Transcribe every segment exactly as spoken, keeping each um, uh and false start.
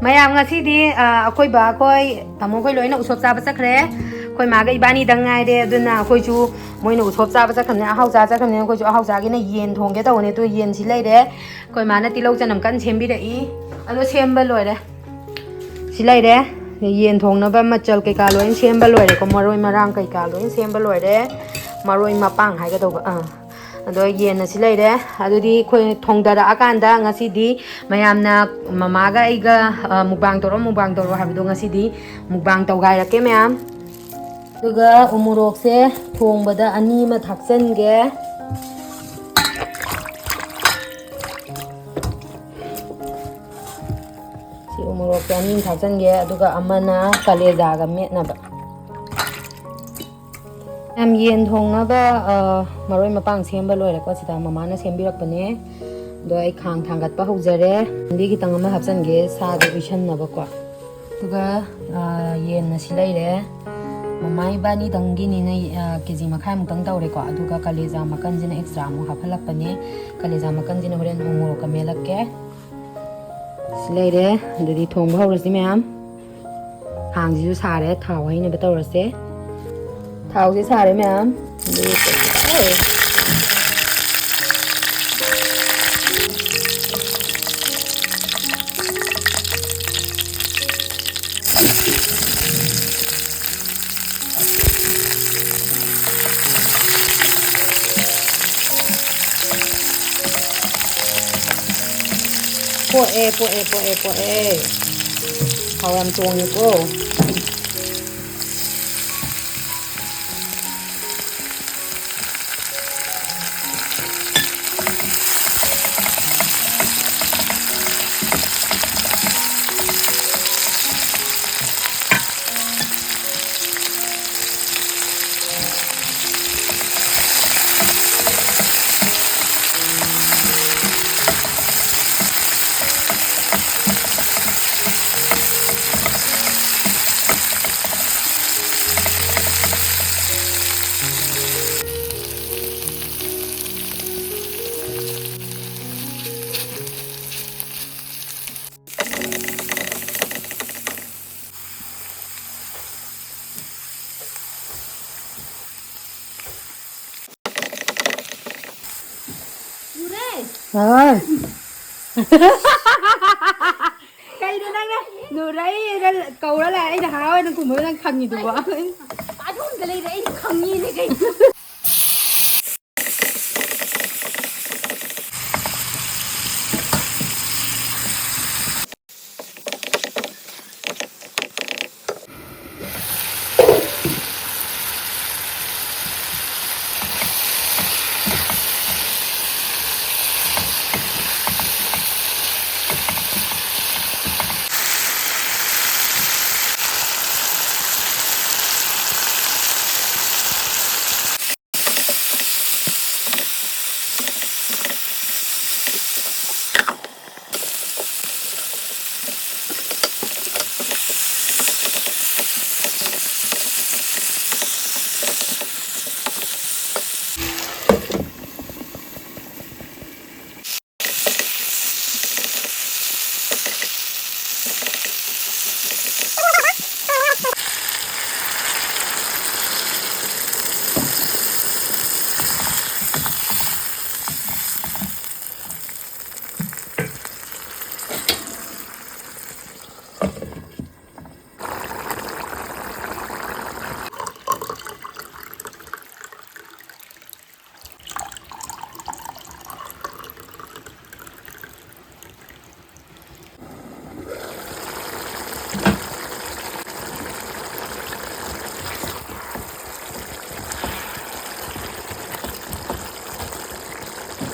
ꯃꯌꯥꯝ, ꯉꯁꯤꯗꯤ, ꯑ, ꯑꯩꯈꯣꯏ ꯕꯥ ꯈꯣꯏ, ꯇꯥꯃꯣ ꯈꯣꯏ ꯂꯣꯏꯅ ꯎꯁꯣꯞ ꯆꯥꯕ ꯆꯠꯈ꯭ꯔꯦ꯫ ꯑꯩꯈꯣꯏ ꯃꯥꯒ ꯏꯕꯥꯅꯤꯗꯪ ꯉꯥꯏꯔꯦ꯫ ꯑꯗꯨꯅ ꯑꯩꯈꯣꯏꯁꯨ, ꯃꯣꯏꯅ ꯎꯁꯣꯞ ꯆꯥꯕ ꯆꯠꯈ꯭ꯔꯕꯅꯤꯅ, ꯑꯍꯥꯎ ꯆꯥ ꯆꯠꯈ꯭ꯔꯕꯅꯤꯅ, ꯑꯩꯈꯣꯏꯁꯨ ꯑꯍꯥꯎ ꯆꯥꯒꯦꯅ ꯌꯦꯟ ꯊꯣꯡꯒꯦ ꯇꯧꯕꯅꯦ꯫ ꯑꯗꯣ ꯌꯦꯟꯁꯤ ꯂꯩꯔꯦ꯫ ꯑꯩꯈꯣꯏ ꯃꯥꯅ ꯇꯤꯜꯍꯧ ꯆꯅꯝ ꯀꯟꯅ ꯁꯦꯝꯕꯤꯔꯛꯏ꯫ ꯑꯗꯣ ꯁꯦꯝꯕ ꯂꯣꯏꯔꯦ꯫ ꯁꯤ ꯂꯩꯔꯦ꯫ ꯌꯦꯟ ꯊꯣꯡꯅꯕ ꯃꯆꯜ ꯀꯩꯀꯥ ꯂꯣꯏ ꯁꯦꯝꯕ ꯂꯣꯏꯔꯦꯀꯣ꯫ ꯃꯔꯣꯏ ꯃꯔꯥꯡ ꯀꯩꯀꯥ ꯂꯣꯏ ꯁꯦꯝꯕ ꯂꯣꯏꯔꯦ꯫ ꯃꯔꯣꯏ ꯃꯄꯥꯡ ꯍꯥꯏꯒꯗꯧꯕ꯫ ꯑꯥ꯫ ꯑꯗꯣ ꯌꯦꯟ ꯑꯁꯤ ꯂꯩꯔꯦ꯫ ꯑꯗꯨꯗꯤ ꯑꯩꯈꯣꯏ ꯊꯣꯡꯗꯔꯛꯑꯀꯥꯟꯗ ꯉꯁꯤꯗꯤ ꯃꯌꯥꯝꯅ ꯃꯃꯥꯒ ꯑꯩꯒ, ꯑ, "ꯃꯨꯛꯕꯥꯡ ꯇꯧꯔꯣ, ꯃꯨꯛꯕꯥꯡ ꯇꯧꯔꯣ" ꯍꯥꯏꯕꯗꯣ ꯉꯁꯤꯗꯤ ꯃꯨꯛꯕꯥꯡ ꯇꯧꯒꯥꯏꯔꯛꯀꯦ ꯃꯌꯥꯝ꯫ ꯑꯗꯨꯒ ꯎꯃꯣꯔꯣꯛꯁꯦ ꯊꯣꯡꯕꯗ ꯑꯅꯤ ꯑꯃ ꯊꯥꯛꯆꯟꯒꯦ꯫ ꯁꯤ ꯎꯃꯣꯔꯣꯛꯁꯦ ꯑꯅꯤ ꯑꯃ ꯊꯥꯛꯆꯟꯒꯦ, ꯑꯗꯨꯒ ꯑꯃꯅ ꯀꯥꯂꯦꯖꯥꯒ ꯃꯦꯠꯅꯕ꯫ ꯌꯥꯝ, ꯌꯦꯟ ꯊꯣꯡꯅꯕ, ꯑ, ꯃꯔꯣꯏ ꯃꯄꯥꯡ ꯁꯦꯝꯕ ꯂꯣꯏꯔꯦꯀꯣ꯫ ꯁꯤꯗ ꯃꯃꯥꯅ ꯁꯦꯝꯕꯤꯔꯛꯄꯅꯦ꯫ ꯑꯗꯣ ꯑꯩ ꯈꯥꯡ ꯊꯥꯡꯒꯠꯄ ꯍꯧꯖꯔꯦ꯫ ꯗꯤ ꯈꯤꯇꯪ ꯑꯃ ꯍꯥꯞꯆꯤꯟꯒꯦ, ꯁꯥꯗꯣ ꯎꯏꯁꯟꯅꯕꯀꯣ꯫ ꯑꯗꯨꯒ, ꯑ, ꯌꯦꯟ ꯑꯁꯤ ꯂꯩꯔꯦ꯫ ꯃꯃꯥ ꯏꯕꯥꯅꯤꯗꯪꯒꯤꯅꯤꯅ, ꯑ, ꯀꯦ ꯖꯤ ꯃꯈꯥꯏꯃꯨꯛꯇꯪ ꯇꯧꯔꯦꯀꯣ꯫ ꯑꯗꯨꯒ ꯀꯂꯦꯖꯥ ꯃꯀꯟꯁꯤꯅ ꯑꯦꯛꯁꯇ꯭ꯔꯥ ꯑꯃꯨꯛ ꯍꯥꯞꯍꯜꯂꯛꯄꯅꯦ꯫ ꯀꯂꯦꯖꯥ ꯃꯀꯟꯁꯤꯅ ꯍꯣꯔꯦꯟ ꯎ ꯃꯣꯔꯣꯛꯀ ꯃꯦꯠꯂꯛꯀꯦ꯫ ꯁꯤ ꯂꯩꯔꯦ꯫ ꯑꯗꯨꯗꯤ ꯊꯣꯡꯕ ꯍꯧꯔꯁꯤ ꯃꯌꯥꯝ꯫ ꯈꯥꯡꯁꯤꯁꯨ ꯁꯥꯔꯦ, ꯊꯥꯎ ꯍꯩꯅꯕ ꯇꯧꯔꯁꯦ꯫ ꯊꯥꯎꯁꯦ ꯁꯥꯔꯦ ꯃꯌꯥꯝ꯫ ꯑꯗꯨꯒ ꯄꯣꯛꯑꯦ, ꯄꯣꯛꯑꯦ, ꯄꯣꯛꯑꯦ, ꯄꯣꯛꯑꯦ꯫ ꯊꯥꯎ ꯌꯥꯝ ꯆꯣꯡꯉꯦꯀꯣ꯫ ꯍꯣꯏ꯫ ꯀꯩꯅꯣ ꯅꯪꯅ ꯅꯨꯔꯩꯅ ꯀꯧꯔ ꯂꯥꯛꯑꯦ, ꯑꯩꯅ ꯍꯔꯥꯎ ꯑꯣꯏꯅ ꯈꯨꯝꯕꯗꯣ ꯅꯪ ꯈꯪꯉꯤꯗꯨꯕꯣ? ꯑꯗꯨꯝꯗ ꯂꯩꯔꯦ, ꯑꯩ ꯈꯪꯉꯤꯅꯦ ꯀꯩꯅꯣ꯫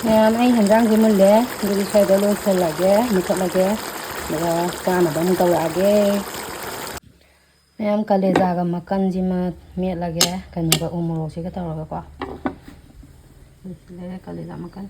ꯃꯌꯥꯝ, ꯑꯩ ꯍꯦꯟꯖꯥꯡꯁꯦ ꯃꯨꯜꯂꯦ꯫ ꯑꯗꯨꯗꯤ ꯁ꯭ꯋꯥꯏꯗ ꯂꯣꯏꯁꯤꯜꯂꯒꯦ, ꯃꯨꯊꯠꯂꯒꯦ꯫ ꯑꯗꯨꯒ ꯆꯥꯅꯕ ꯑꯃꯨꯛ ꯇꯧꯔꯛꯑꯒꯦ꯫ ꯃꯌꯥꯝ, ꯀꯂꯦꯖꯥꯒ ꯃꯀꯟꯁꯤꯃ ꯃꯦꯠꯂꯒꯦ, ꯀꯩꯅꯣꯒ, ꯎ ꯃꯣꯔꯣꯛꯁꯤꯒ ꯇꯧꯔꯒꯀꯣ꯫ ꯂꯣꯏꯁꯤꯜꯂꯦ ꯀꯂꯦꯖꯥ ꯃꯀꯟ꯫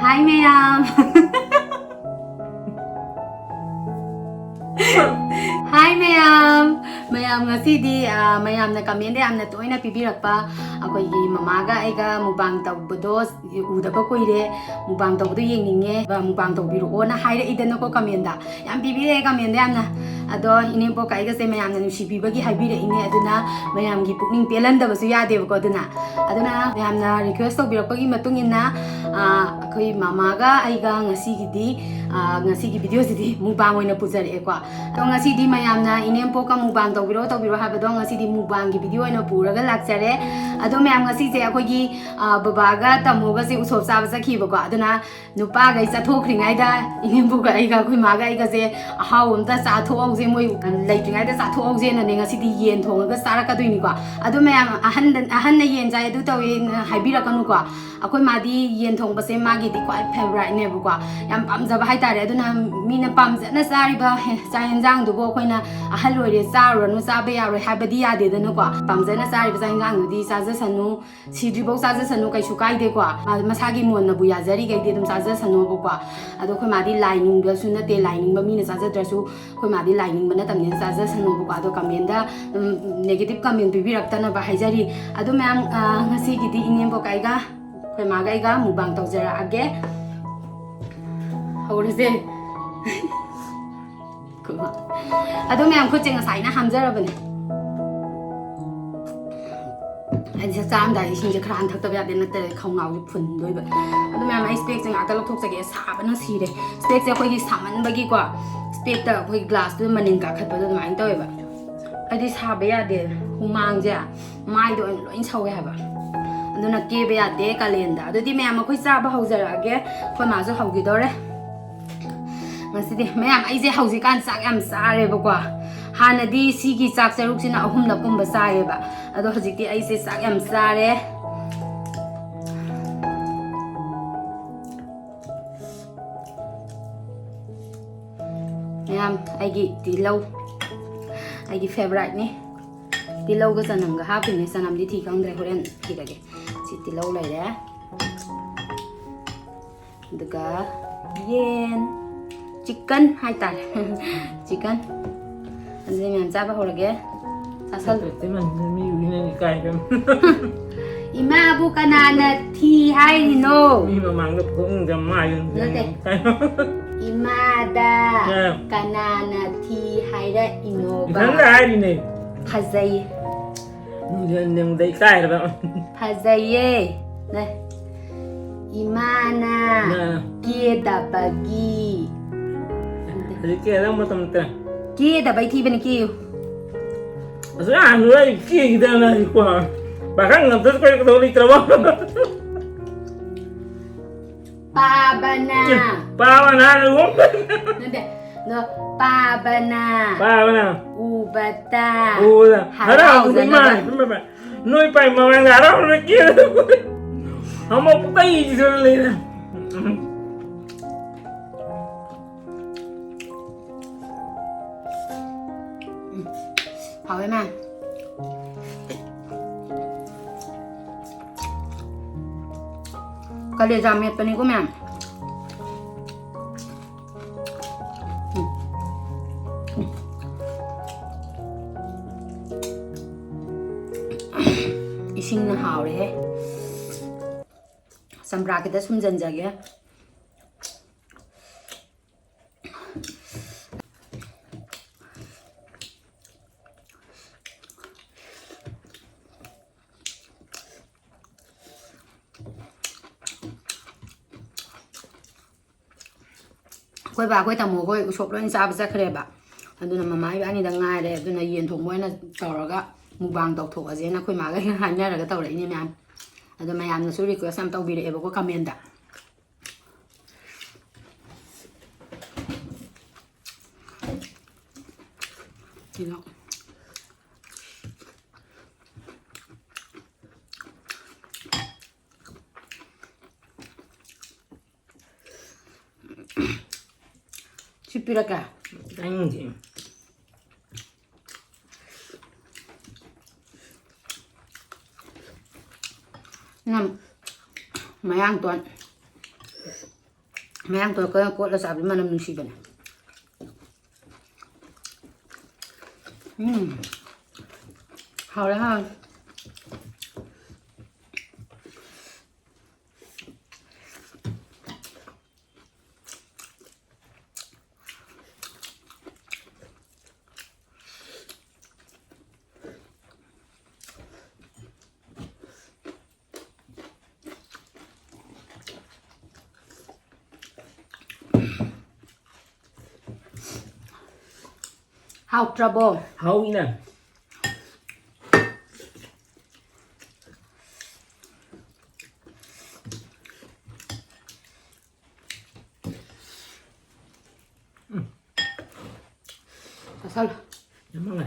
Hi ꯃꯌꯥꯝ. Hi ꯃꯌꯥꯝ. ꯃꯌꯥꯝ ꯉꯁꯤꯗꯤ, ꯑ, ꯃꯌꯥꯝꯅ comment ꯌꯥꯝꯅ ꯇꯣꯏꯅ ꯄꯤꯕꯤꯔꯛꯄ, ꯑꯩꯈꯣꯏꯒꯤ ꯃꯃꯥꯒ ꯑꯩꯒ mukbang ꯇꯧꯕꯗꯣ ꯎꯗꯕ ꯀꯨꯏꯔꯦ, mukbang ꯇꯧꯕꯗꯣ ꯌꯦꯡꯅꯤꯡꯉꯦ, mukbang ꯇꯧꯕꯤꯔꯛꯑꯣꯅ ꯍꯥꯏꯔꯛꯏꯗꯅꯀꯣ commentꯗ꯫ ꯌꯥꯝ ꯄꯤꯕꯤꯔꯛꯑꯦ commentꯗ ꯌꯥꯝꯅ꯫ ꯑꯗꯣ ꯏꯅꯦꯝꯄꯣꯛꯀ ꯑꯩꯒꯁꯦ ꯃꯌꯥꯝꯅ ꯅꯨꯡꯁꯤꯕꯤꯕꯒꯤ ꯍꯥꯏꯕꯤꯔꯛꯏꯅꯦ, ꯑꯗꯨꯅ ꯃꯌꯥꯝꯒꯤ ꯄꯨꯛꯅꯤꯡ ꯄꯦꯜꯍꯟꯗꯕꯁꯨ ꯌꯥꯗꯦꯕꯀꯣ꯫ ꯑꯗꯨꯅ, ꯑꯗꯨꯅ ꯃꯌꯥꯝꯅ request ꯇꯧꯕꯤꯔꯛꯄꯒꯤ ꯃꯇꯨꯡ ꯏꯟꯅ, ꯑ, ꯑꯩꯈꯣꯏ ꯃꯃꯥꯒ ꯑꯩꯒ ꯉꯁꯤꯒꯤꯗꯤ, ꯑ, ꯉꯁꯤꯒꯤ videoꯁꯤꯗꯤ mukbang ꯑꯣꯏꯅ ꯄꯨꯖꯔꯛꯑꯦꯀꯣ꯫ ꯑꯗꯣ ꯉꯁꯤꯗꯤ ꯃꯌꯥꯝꯅ ꯏꯅꯦꯝꯄꯣꯛꯀ mukbang ꯇꯧꯕꯤꯔꯣ, ꯇꯧꯕꯤꯔꯣ ꯍꯥꯏꯕꯗꯣ ꯉꯁꯤꯗꯤ mukbangꯒꯤ video ꯑꯣꯏꯅ ꯄꯨꯔꯒ ꯂꯥꯛꯆꯔꯦ꯫ ꯑꯗꯣ ꯃꯌꯥꯝ, ꯉꯁꯤꯁꯦ ꯑꯩꯈꯣꯏꯒꯤ, ꯑ, ꯕꯕꯥꯒ ꯇꯥꯃꯣꯒꯁꯦ ꯎꯁꯣꯞ ꯆꯥꯕ ꯆꯠꯈꯤꯕꯀꯣ꯫ ꯑꯗꯨꯅ ꯅꯨꯄꯥꯈꯩ ꯆꯠꯊꯣꯛꯈ꯭ꯔꯤꯉꯩꯗ ꯏꯅꯦꯝꯕꯣꯛꯀ ꯑꯩꯒ, ꯑꯩꯈꯣꯏ ꯃꯥꯒ ꯑꯩꯒꯁꯦ ꯑꯍꯥꯎꯕ ꯑꯝꯇ ꯆꯥꯊꯣꯛꯍꯧꯁꯦ, ꯃꯣꯏ ꯂꯩꯇ꯭ꯔꯤꯉꯩꯗ ꯆꯥꯊꯣꯛꯍꯧꯁꯦꯅꯅꯦ ꯉꯁꯤꯗꯤ ꯌꯦꯟ ꯊꯣꯡꯉꯒ ꯆꯥꯔꯛꯀꯗꯣꯏꯅꯤꯀꯣ꯫ ꯑꯗꯣ ꯃꯌꯥꯝ, ꯑꯍꯟꯗ, ꯑꯍꯟꯅ ꯌꯦꯟ ꯆꯥꯏ ꯑꯗꯨ ꯇꯧꯏꯅ ꯍꯥꯏꯕꯤꯔꯛꯀꯅꯨꯀꯣ꯫ ꯑꯩꯈꯣꯏ ꯃꯥꯗꯤ ꯌꯦꯟ ꯊꯣꯡꯕꯁꯦ ꯃꯥꯒꯤꯗꯤ ꯈ꯭ꯋꯥꯏ favouriteꯅꯦꯕꯀꯣ, ꯌꯥꯝ ꯄꯥꯝꯖꯕ ꯍꯥꯏꯇꯥꯔꯦ꯫ ꯑꯗꯨꯅ ꯃꯤꯅ ꯄꯥꯝꯖꯅ ꯆꯥꯔꯤꯕ ꯍꯦ-, ꯆꯥꯛ ꯌꯦꯟꯖꯥꯡꯗꯨꯕꯨ ꯑꯩꯈꯣꯏꯅ "ꯑꯍꯜ ꯑꯣꯏꯔꯦ, ꯆꯥꯔꯨꯔꯅꯨ, ꯆꯥꯕ ꯌꯥꯔꯣꯏ" ꯍꯥꯏꯕꯗꯤ ꯌꯥꯗꯦꯗꯅꯀꯣ꯫ ꯄꯥꯝꯖꯅ ꯆꯥꯔꯤꯕ ꯆꯥꯛ ꯌꯦꯟꯖꯥꯡꯗꯨꯗꯤ ꯆꯥꯖꯁꯅꯨ, ꯁꯤꯗ꯭ꯔꯤꯐꯥꯎ ꯆꯥꯖꯁꯅꯨ, ꯀꯩꯁꯨ ꯀꯥꯏꯗꯦꯀꯣ꯫ ꯃꯥ-, ꯃꯁꯥꯒꯤ ꯃꯣꯟꯅꯕꯨ ꯌꯥꯖꯔꯤꯈꯩꯗꯤ ꯑꯗꯨꯝ ꯆꯥꯖꯁꯅꯣꯕꯀꯣ꯫ ꯑꯗꯣ ꯑꯩꯈꯣꯏ ꯃꯥꯗꯤ ꯂꯥꯏ ꯅꯤꯡꯕꯁꯨ ꯅꯠꯇꯦ, ꯂꯥꯏ ꯅꯤꯡꯕ ꯃꯤꯅ ꯆꯥꯖꯗ꯭ꯔꯁꯨ ꯑꯩꯈꯣꯏ ꯃꯥꯗꯤ ꯂꯥꯏ ꯅꯤꯡꯕ ꯅꯠꯇꯕꯅꯤꯅ ꯆꯥꯖꯁꯅꯣꯕꯀꯣ꯫ ꯑꯗꯣ commentꯗ, ꯎꯝ, negative comment ꯄꯤꯕꯤꯔꯛꯇꯅꯕ ꯍꯥꯏꯖꯔꯤ꯫ ꯑꯗꯣ ꯃꯌꯥꯝ, ꯑ, ꯉꯁꯤꯒꯤꯗꯤ ꯏꯅꯦꯝꯕꯣꯛꯀ ꯑꯩꯒ, ꯑꯩꯈꯣꯏ ꯃꯥꯒ ꯑꯩꯒ mukbang ꯇꯧꯖꯔꯛꯑꯒꯦ꯫ ꯍꯧꯔꯁꯦ꯫ ꯑꯗꯣ ꯃꯌꯥꯝ, ꯈꯨꯠꯁꯦ ꯉꯁꯥꯏꯅ ꯍꯥꯝꯖꯔꯕꯅꯦ꯫ ꯑꯩꯗꯤ ꯆꯥꯛ ꯆꯥꯔꯝꯗꯥꯏꯗ ꯏꯁꯤꯡꯁꯦ ꯈꯔ ꯍꯥꯟ ꯊꯛꯇꯕ ꯌꯥꯗꯦ, ꯅꯠꯇ꯭ꯔꯗꯤ ꯈꯧꯅꯥꯎꯁꯦ ꯐꯨꯟꯗꯣꯏꯕ꯫ ꯑꯗꯣ ꯃꯌꯥꯝ, ꯑꯩ specꯁꯦ ꯉꯥꯛꯇ ꯂꯧꯊꯣꯛꯆꯒꯦ, ꯁꯥꯕꯅ ꯁꯤꯔꯦ꯫ Specꯁꯦ ꯑꯩꯈꯣꯏꯒꯤ ꯁꯥꯃꯟꯕꯒꯤꯀꯣ, specꯇ ꯑꯩꯈꯣꯏ glassꯇꯨꯗ ꯃꯅꯤꯟ ꯀꯥꯈꯠꯄꯗꯣ ꯑꯗꯨꯃꯥꯏꯅ ꯇꯧꯋꯦꯕ꯫ ꯑꯩꯗꯤ ꯁꯥꯕ ꯌꯥꯗꯦ, ꯍꯨꯃꯥꯡꯁꯦ ꯃꯥꯏꯗ ꯑꯣꯏꯅ ꯂꯣꯏ ꯁꯧꯋꯦ ꯍꯥꯏꯕ꯫ ꯑꯗꯨꯅ ꯀꯦꯕ ꯌꯥꯗꯦ ꯀꯥꯂꯦꯟꯗ꯫ ꯑꯗꯨꯗꯤ ꯃꯌꯥꯝ, ꯑꯩꯈꯣꯏ ꯆꯥꯕ ꯍꯧꯖꯔꯛꯑꯒꯦ, ꯑꯩꯈꯣꯏ ꯃꯥꯁꯨ ꯍꯧꯈꯤꯗꯧꯔꯦ꯫ ꯉꯁꯤꯗꯤ ꯃꯌꯥꯝ, ꯑꯩꯁꯦ ꯍꯧꯖꯤꯛꯀꯥꯟ ꯆꯥꯛ ꯌꯥꯝ ꯆꯥꯔꯦꯕꯀꯣ꯫ ꯍꯥꯟꯅꯗꯤ ꯁꯤꯒꯤ ꯆꯥꯛ ꯆꯔꯨꯛꯁꯤꯅ ꯑꯍꯨꯝꯂꯛꯀꯨꯝꯕ ꯆꯥꯏꯌꯦꯕ, ꯑꯗꯣ ꯍꯧꯖꯤꯛꯇꯤ ꯑꯩꯁꯦ ꯆꯥꯛ ꯌꯥꯝ ꯆꯥꯔꯦ꯫ ꯃꯌꯥꯝ, ꯑꯩꯒꯤ ꯇꯤꯜꯍꯧ, ꯑꯩꯒꯤ favouriteꯅꯤ꯫ ꯇꯤꯜꯍꯧꯒ ꯆꯅꯝꯒ ꯍꯥꯞꯄꯤꯅꯦ꯫ ꯆꯅꯝꯗꯤ ꯊꯤ ꯈꯪꯗ꯭ꯔꯦ, ꯍꯣꯔꯦꯟ ꯊꯤꯔꯒꯦ꯫ ꯁꯤ ꯇꯤꯜꯍꯧ ꯂꯩꯔꯦ꯫ ꯑꯗꯨꯒ ꯌꯦꯟ, ꯆꯤꯛꯀꯟ ꯍꯥꯏꯇꯥꯔꯦ꯫ ꯆꯤꯛꯀꯟ꯫ ꯑꯗꯨꯗꯤ ꯃꯌꯥꯝ ꯆꯥꯕ ꯍꯧꯔꯒꯦ꯫ ꯆꯥꯁꯜꯂꯨ꯫ ꯆꯠꯇꯦ ꯃꯟꯗꯅ ꯃꯤ ꯎꯏꯅꯅꯤ ꯀꯥꯏꯗꯅ꯫ ꯏꯃꯥꯕꯨ ꯀꯅꯥꯅ ꯊꯤ ꯍꯥꯏꯔꯤꯅꯣ? ꯃꯤ ꯃꯃꯥꯡꯗ ꯐꯣꯡꯗ ꯃꯥꯏ ꯅꯠꯇꯦ꯫ ꯏꯃꯥꯗ ꯑ꯫ ꯀꯅꯥꯅ ꯊꯤ ꯍꯥꯏꯔꯛꯏꯅꯣꯕ? ꯏꯊꯟꯗ ꯍꯥꯏꯔꯤꯅꯦ꯫ ꯐꯖꯩ꯫ ꯅꯨꯡꯊꯤꯟ ꯅꯨꯡꯗ ꯏꯀꯥꯏꯔꯕ꯫ ꯐꯖꯩꯌꯦ꯫ ꯅꯦ꯫ ꯏꯃꯥꯅ ꯑ꯫ ꯀꯦꯗꯕꯒꯤ꯫ ꯍꯧꯖꯤꯛ ꯀꯦꯗꯕ ꯃꯇꯝ ꯅꯠꯇ꯭ꯔꯦ꯫ ꯀꯦꯗꯕꯩ ꯊꯤꯕꯅꯤ, ꯀꯦꯌꯨ꯫ ꯑꯁ, ꯑꯍꯥꯟꯕ ꯑꯩ ꯀꯦꯈꯤꯗꯅ ꯑꯩꯀꯣ꯫ ꯄꯥꯈꯪ ꯑꯝꯇ ꯀꯣꯏꯔꯛꯀꯗꯧ ꯂꯩꯇ꯭ꯔꯕꯣ? ꯄꯥꯕꯅ꯫ ꯄꯥꯕꯅ ꯂꯨꯍꯣꯡ-꯫ ꯅꯠꯇꯦ, ꯑꯗꯣ ꯄꯥꯕꯅ꯫ ꯄꯥꯕꯅ꯫ ꯎꯕꯗ꯫ ꯎꯕꯗ꯫ ꯍꯔꯥꯎꯖꯅꯕ꯫ ꯍꯔꯥꯎꯖꯅꯕ ꯏꯃꯥ, ꯏꯃꯥ, ꯏꯃꯥ꯫ ꯅꯣꯏ ꯄꯥꯏ ꯃꯃꯥꯡꯗ ꯍꯔꯥꯎꯔꯒꯦ꯫ ꯑꯃ ꯄꯨꯡꯇꯩ ꯏꯁꯤꯜꯂ ꯂꯩꯔꯦ꯫ ꯍꯥꯎꯋꯦ ꯃꯌꯥꯝ꯫ ꯀꯂꯦꯖꯥ ꯃꯦꯠꯄꯅꯤꯀꯣ ꯃꯌꯥꯝ꯫ ꯎꯝ꯫ ꯏꯁꯤꯡꯅ ꯍꯥꯎꯔꯦꯍꯦ꯫ ꯆꯝꯄ꯭ꯔꯥ ꯈꯤꯇ ꯁꯨꯝꯖꯟꯖꯒꯦ꯫ ꯑꯩꯈꯣꯏ ꯕꯥ, ꯑꯩꯈꯣꯏ ꯇꯥꯃꯣ ꯍꯣꯏ ꯎꯁꯣꯞ ꯂꯣꯏ ꯆꯥꯕ ꯆꯠꯈ꯭ꯔꯦꯕ꯫ ꯑꯗꯨꯅ ꯃꯃꯥ ꯏꯕꯥꯅꯤꯗ ꯉꯥꯏꯔꯦ꯫ ꯑꯗꯨꯅ ꯌꯦꯟ ꯊꯣꯡꯕ ꯑꯣꯏꯅ ꯇꯧꯔꯒ ꯃꯨꯛꯕꯥꯡ ꯇꯧꯊꯣꯛꯑꯁꯦꯅ ꯑꯩꯈꯣꯏ ꯃꯥꯒ ꯍꯥꯏꯅꯔꯒ ꯇꯧꯔꯛꯏꯅꯦ ꯃꯌꯥꯝ꯫ ꯑꯗꯣ ꯃꯌꯥꯝꯅꯁꯨ request ꯌꯥꯝ ꯇꯧꯕꯤꯔꯛꯑꯦꯕꯀꯣ comment꯫ ꯁꯤꯗ꯫ ꯁꯤ ꯄꯤꯔꯛꯀꯦ꯫ ꯆꯥꯅꯤꯡꯗꯦ꯫ ꯅꯪ ꯃꯌꯥꯡꯇꯣꯟ꯫ ꯃꯌꯥꯡ ꯇꯣꯟ ꯀꯣꯠꯂ ꯆꯥꯕꯗꯤ ꯃꯅꯝ ꯅꯨꯡꯁꯤꯕꯅꯦ꯫ ꯎꯝ꯫ ꯍꯥꯎꯔꯦ, ꯍꯥꯎꯔꯦ꯫ ꯍꯥꯎꯇ꯭ꯔꯕꯣ? ꯍꯥꯎꯏꯅ꯫ ꯆꯥꯁꯜꯂꯣ꯫ ꯌꯥꯝ ꯃꯥꯡꯉꯦ꯫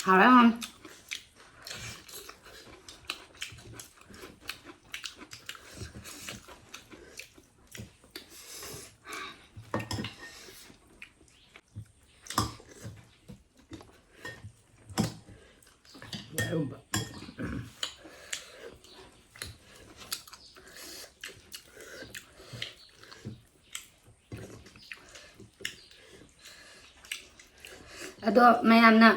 ꯍꯥꯎꯔꯦ, ꯍꯥꯎꯔꯦ꯫ ꯑꯗꯨꯝꯕ꯫ ꯑꯗꯣ ꯃꯌꯥꯝꯅ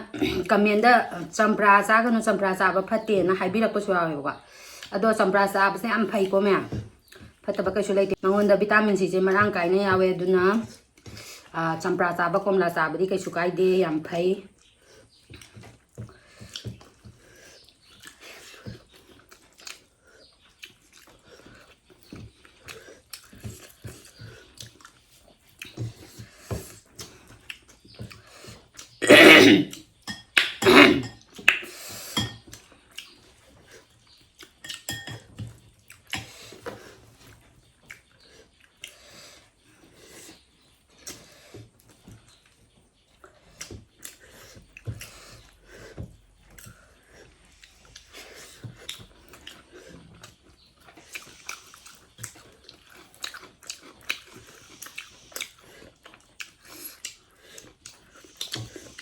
ꯀꯃꯦꯟꯗ "ꯆꯝꯄ꯭ꯔꯥ ꯆꯥꯒꯅꯨ, ꯆꯝꯄ꯭ꯔꯥ ꯆꯥꯕ ꯐꯠꯇꯦꯅ" ꯍꯥꯏꯕꯤꯔꯛꯄꯁꯨ ꯌꯥꯎꯋꯦꯕꯀꯣ꯫ ꯑꯗꯣ ꯆꯝꯄ꯭ꯔꯥ ꯆꯥꯕꯁꯦ ꯌꯥꯝ ꯐꯩꯀꯣ ꯃꯌꯥꯝ꯫ ꯐꯠꯇꯕ ꯀꯩꯁꯨ ꯂꯩꯇꯦ꯫ ꯃꯉꯣꯟꯗ ꯚꯤꯇꯥꯃꯤꯟ ꯁꯤꯁꯦ ꯃꯔꯥꯡ ꯀꯥꯏꯅ ꯌꯥꯎꯋꯦ꯫ ꯑꯗꯨꯅ, ꯑ, ꯆꯝꯄ꯭ꯔꯥ ꯆꯥꯕ, ꯀꯣꯝꯂꯥ ꯆꯥꯕꯗꯤ ꯀꯩꯁꯨ ꯀꯥꯏꯗꯦ, ꯌꯥꯝ ꯐꯩ꯫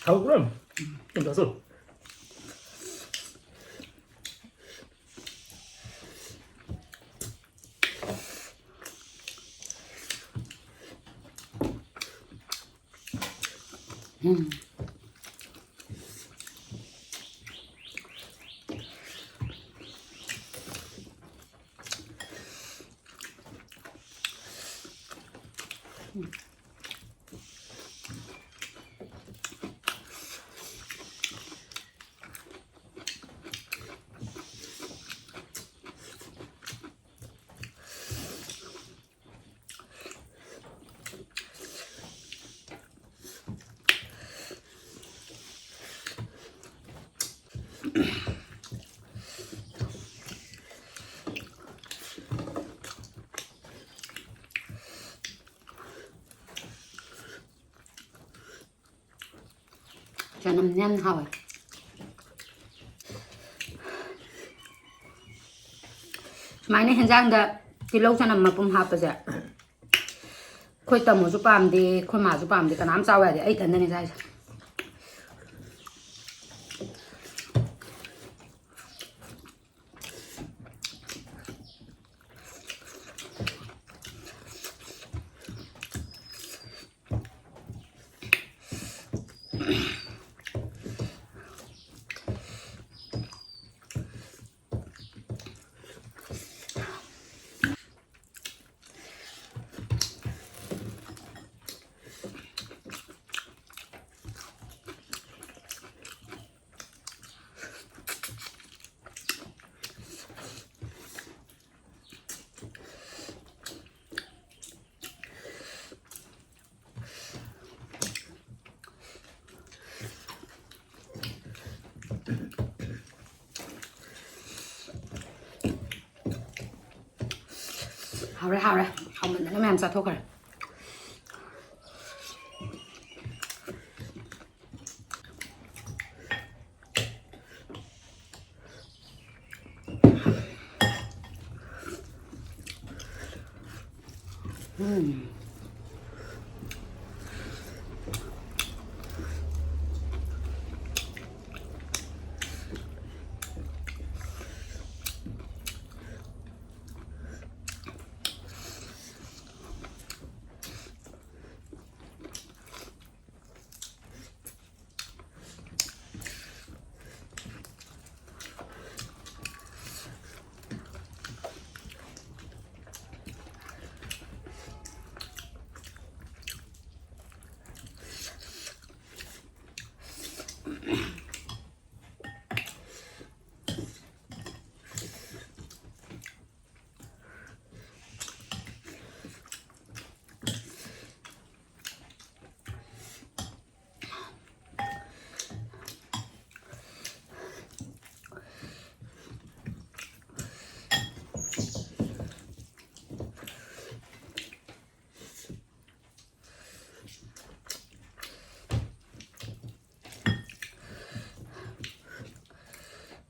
ꯍꯥꯎꯕ꯭ꯔꯣ? ꯎꯝ, ꯆꯥꯁꯜꯂꯣ꯫ ꯎꯝ꯫ ꯆꯅꯝꯅꯦ ꯌꯥꯝ ꯍꯥꯎꯋꯦ꯫ ꯁꯨꯃꯥꯏꯅ ꯍꯦꯟꯖꯥꯡꯗ ꯇꯤꯜꯍꯧ ꯆꯅꯝ ꯃꯄꯨꯝ ꯍꯥꯞꯄꯁꯦ ꯑꯩꯈꯣꯏ ꯇꯥꯃꯣꯁꯨ ꯄꯥꯝꯗꯦ, ꯑꯩꯈꯣꯏ ꯃꯥꯁꯨ ꯄꯥꯝꯗꯦ, ꯀꯅꯥꯝ ꯆꯥꯎ ꯌꯥꯗꯦ, ꯑꯩ ꯏꯊꯟꯗꯅꯤ ꯆꯥꯏꯁꯦ꯫ ꯍꯥꯎꯔꯦ, ꯍꯥꯎꯔꯦ꯫ ꯍꯥꯎꯃꯟꯗꯅ ꯃꯌꯥꯝ ꯆꯥꯊꯣꯛꯈ꯭ꯔꯦ꯫ ꯎꯝ꯫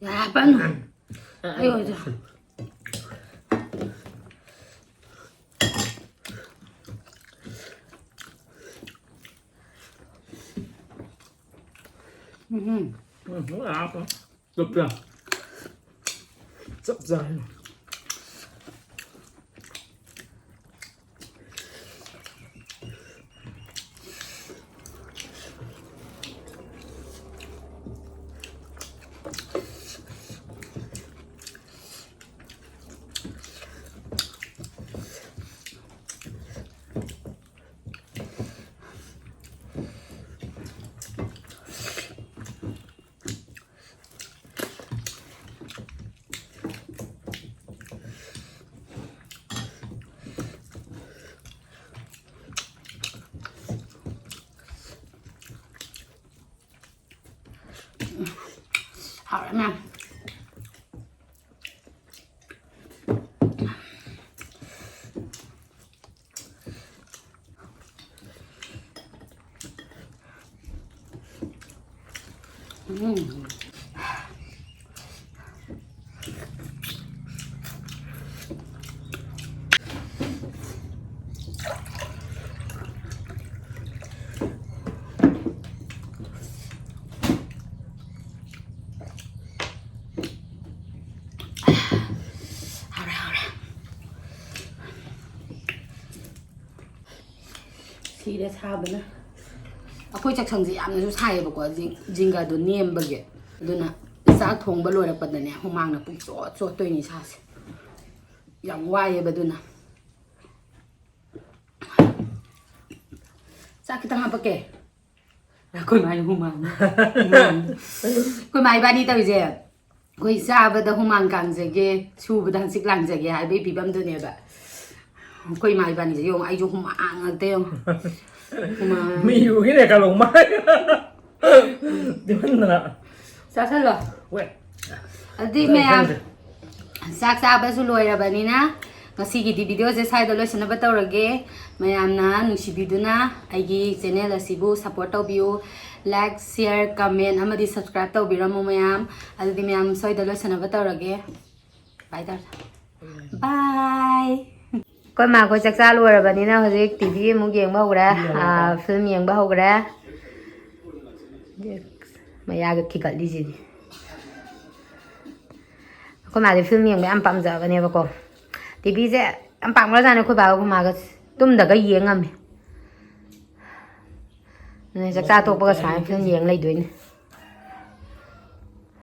ꯌꯥ, ꯄꯟ꯫ ꯑꯌꯣ, ꯌꯥ꯫ ꯎꯝ꯫ ꯎꯝ, ꯌꯥꯔꯦ꯫ ꯆꯞ ꯆꯥ꯫ ꯆꯞ ꯆꯥꯔꯦ꯫ ꯍꯥꯎꯔꯦ ꯃꯌꯥꯝ꯫ ꯎꯝ꯫ ꯍꯥꯎꯔꯦ, ꯍꯥꯎꯔꯦ꯫ ꯁꯤꯔꯦ ꯁꯥꯕꯅ꯫ ꯑꯩꯈꯣꯏ ꯆꯥꯛꯁꯪꯁꯦ ꯌꯥꯝꯅꯁꯨ ꯁꯥꯏꯌꯦꯕꯀꯣ, ꯖꯤꯡ-, ꯖꯤꯡꯒꯗꯣ ꯅꯦꯝꯕꯒꯤ꯫ ꯑꯗꯨꯅ ꯆꯥꯛ ꯊꯣꯡꯕ ꯂꯣꯏꯔꯛꯄꯗꯅꯦ, ꯍꯨꯃꯥꯡꯅ ꯄꯨꯡꯆꯣꯠ ꯆꯣꯠꯇꯣꯏꯅꯤ ꯏꯁꯥꯁꯦ꯫ ꯌꯥꯝ ꯋꯥꯏꯌꯦꯕ ꯑꯗꯨꯅ꯫ ꯆꯥꯛ ꯈꯤꯇꯪ ꯍꯥꯞꯄꯛꯀꯦ꯫ ꯑꯩꯈꯣꯏ ꯃꯥꯏ ꯍꯨꯃꯥꯡ꯫ ꯍꯨꯃꯥꯡ꯫ ꯑꯩꯈꯣꯏ ꯃꯥ ꯏꯕꯥꯅꯤ ꯇꯧꯔꯤꯁꯦ, ꯑꯩꯈꯣꯏ ꯆꯥꯕꯗ ꯍꯨꯃꯥꯡ ꯀꯥꯡꯖꯒꯦ, ꯁꯨꯕꯗ ꯍꯪꯆꯤꯠ ꯂꯥꯡꯖꯒꯦ ꯍꯥꯏꯕꯒꯤ ꯐꯤꯕꯝꯗꯨꯅꯦꯕ꯫ ꯑꯩꯈꯣꯏ ꯏꯃꯥ ꯏꯕꯥꯅꯤꯁꯦ ꯌꯦꯡꯉꯣ, ꯑꯩꯁꯨ ꯍꯨꯃꯥꯡ ꯉꯥꯛꯇ ꯌꯦꯡꯉꯣ꯫ ꯍꯨꯃꯥꯡ꯫ ꯃꯤꯔꯨꯒꯤꯅꯦ ꯀꯂꯣꯡ ꯃꯥꯏ꯫ ꯗꯤꯃꯟꯗꯅ꯫ ꯆꯥꯁꯜꯂꯣ꯫ ꯋꯦ꯫ ꯑꯗꯨꯗꯤ ꯃꯌꯥꯝ, ꯆꯥꯛ ꯆꯥꯕꯁꯨ ꯂꯣꯏꯔꯕꯅꯤꯅ ꯉꯁꯤꯒꯤꯗꯤ ꯚꯤꯗꯤꯑꯣꯁꯦ ꯁ꯭ꯋꯥꯏꯗ ꯂꯣꯏꯁꯤꯟꯅꯕ ꯇꯧꯔꯒꯦ꯫ ꯃꯌꯥꯝꯅ ꯅꯨꯡꯁꯤꯕꯤꯗꯨꯅ ꯑꯩꯒꯤ ꯆꯦꯅꯦꯜ ꯑꯁꯤꯕꯨ ꯁꯞꯄꯣꯔꯠ ꯇꯧꯕꯤꯌꯨ꯫ ꯂꯥꯏꯛ, ꯁꯤꯌꯔ, ꯀꯃꯦꯟ ꯑꯃꯗꯤ ꯁꯕꯁꯀ꯭ꯔꯥꯏꯕ ꯇꯧꯕꯤꯔꯝꯃꯨ ꯃꯌꯥꯝ꯫ ꯑꯗꯨꯗꯤ ꯃꯌꯥꯝ ꯁ꯭ꯋꯥꯏꯗ ꯂꯣꯏꯁꯤꯟꯅꯕ ꯇꯧꯔꯒꯦ꯫ ꯕꯥꯏ ꯇꯧꯔꯦ꯫ ꯕꯥꯏ꯫ ꯑꯩꯈꯣꯏ ꯃꯥ ꯑꯩꯈꯣꯏ ꯆꯥꯛ ꯆꯥ ꯂꯣꯏꯔꯕꯅꯤꯅ ꯍꯧꯖꯤꯛ ꯇꯤ ꯚꯤ ꯑꯃꯨꯛ ꯌꯦꯡꯕ ꯍꯧꯔꯦ꯫ ꯐꯤꯂꯝ ꯌꯦꯡꯕ ꯍꯧꯈ꯭ꯔꯦ꯫ ꯃꯌꯥꯒ ꯊꯤꯒꯠꯂꯤꯁꯤꯗꯤ꯫ ꯑꯩꯈꯣꯏ ꯃꯥꯗꯤ ꯐꯤꯂꯝ ꯌꯦꯡꯕ ꯌꯥꯝ ꯄꯥꯝꯖꯕꯅꯦꯕꯀꯣ꯫ ꯇꯤ ꯚꯤꯁꯦ ꯌꯥꯝ ꯄꯥꯝꯈ꯭ꯔꯖꯥꯠꯅꯤ ꯑꯩꯈꯣꯏ ꯕꯥꯒ ꯑꯩꯈꯣꯏ ꯃꯥꯒ꯫ ꯇꯨꯝꯗꯒ ꯌꯦꯡ ꯉꯝꯃꯦ꯫ ꯑꯗꯨꯅꯦ ꯆꯥꯛ ꯆꯥ ꯇꯣꯛꯄꯒ ꯁꯨꯃꯥꯏꯅ ꯐꯤꯂꯝ ꯌꯦꯡ ꯂꯩꯗꯣꯏꯅꯦ꯫